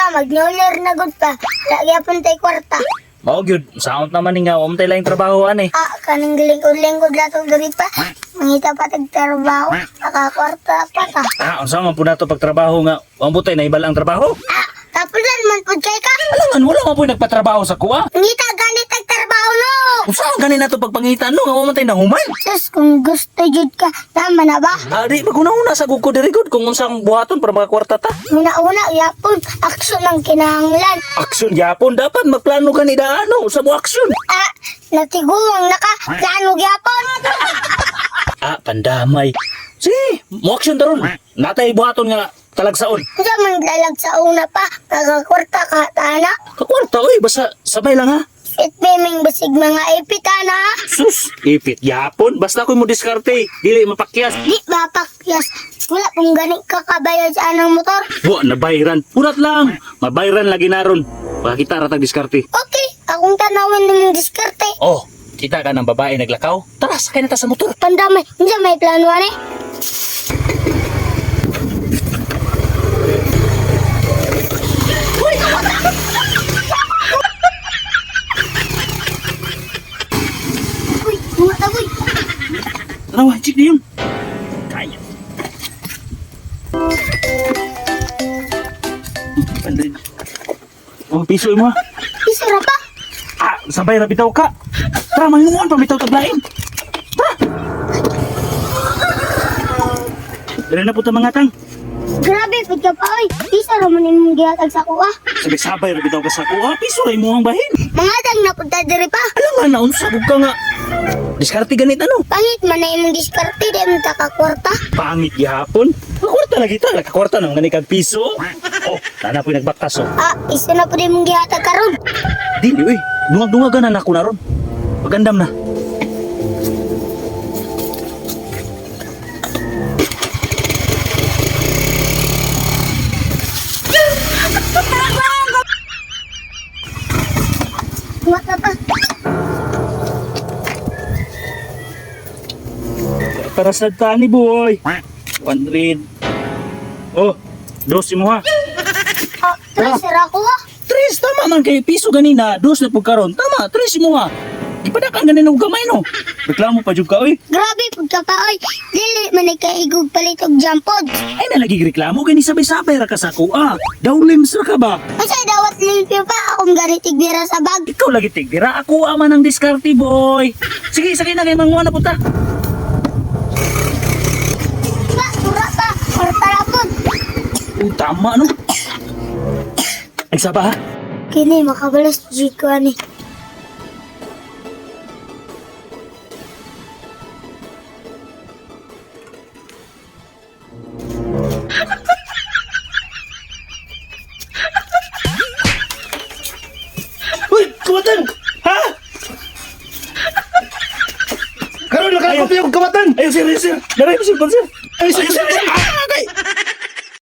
Pa, mag-New na gud pa. Lagi apon tay kwarta. Mao gyud, saot naman ni nga wa tay laing trabaho ani. Ah, kaning lingkod-lingkod latong diri pa. Mangita pa tag trabaho, makakwarta pa ta. Ah, unsa man pud nato pagtrabaho nga wa mo tay naibal ang trabaho? Ah, tapulan man pud kay ka. Alangan wala man puy nagpatrabaho sa kuha. Mangita ganit tag trabaho no. Unsa ang gani nato pagpangita no nga wa man tay nahuman? Sus, kung gusto jud ka, tama na ba? Ah, di maguna-una sa gud ko diri gud kung unsa ang buhaton para makakwarta ta. Una-una, yapon, aksyon ang kinahanglan. Aksyon gyapon dapat magplano ka ni daano sa mo aksyon. Ah, natiguang naka, plano gyapon. Ah, pandamay. Sige, mo aksyon taron. Natay buhaton nga talagsaon. Unsa man lalag sa una pa, makakwarta ka, tana. Kakwarta oy, basta sabay lang ha. It miming basig mga ipit, ana. Ha? Sus, ipit yapon. Basta ako'y mo diskarte. Dili mapakyas. Di ba pakyas? Wala kung gani ka kabayad sa anang motor. Wa na bayran. Urat lang. Mabayran lagi naron. Pakita ra tag diskarte. Okay, akong tanawin ng diskarte. Oh, kita ka ng babae naglakaw. Tara, sakay na ta sa motor. Pandamay, unsa may plano ani? Uy, mga tagoy. Tanawa, chik na yun. Kaya. Pandrin. Oh, piso mo. Ha. Piso ra pa. Ah, sabay ra bitaw ka. Tara, manginguan pa bitaw taglain. Tara. Dali na po ta mga tang. Grabe, pud ka pa oy. Piso ra man imong gihatag sa kuha. Sabay-sabay ra bitaw ka sa kuha. Piso ra imong bahin. Mga tang napunta diri pa. Alam nga na unsa gud ka nga. Diskarte ganit ano? Pangit man na imong diskarte, di mo ta ka kwarta. Pangit gihapon. Kakwarta lagi ta, nakakwarta na gani kag piso. Oh, tana po'y nagbaktas oh. Ah, piso na pud imong gihatag karon. Dili uy, dungag-dungagan na nako na ron. Pagandam na. Mga pa. Para sa tani boy. 100. Oh, dos mo ha. Ah, tres ra ko ah. Tres, tama man kay piso ganina, dos na pud karon. Tama, tres mo ha. Gipadakan ganin og gamay no. Reklamo pa jud ka oy. Grabe pud ka pa oy. Dili man kaigog palit og jampod. Ay na lagi reklamo gani sabay-sabay ra ka sa kuha. Dawlims ra ka ba? Unsa dawat limpyo pa akong ganit bira sa bag. Ikaw lagi tigdira, ako ama ng diskarte boy. Sige, sakay na kay manguha na punta. Pa, tura pa, kwarta ra pud. Oh, tama no. Ay saba ha. Kini makabalas jud ko ani. Uy, kumatan! Ha? Karon nakakopya og kawatan. Ayun, sir, ayun, sir. Daray, sir, sir. Ay, sir, sir, sir.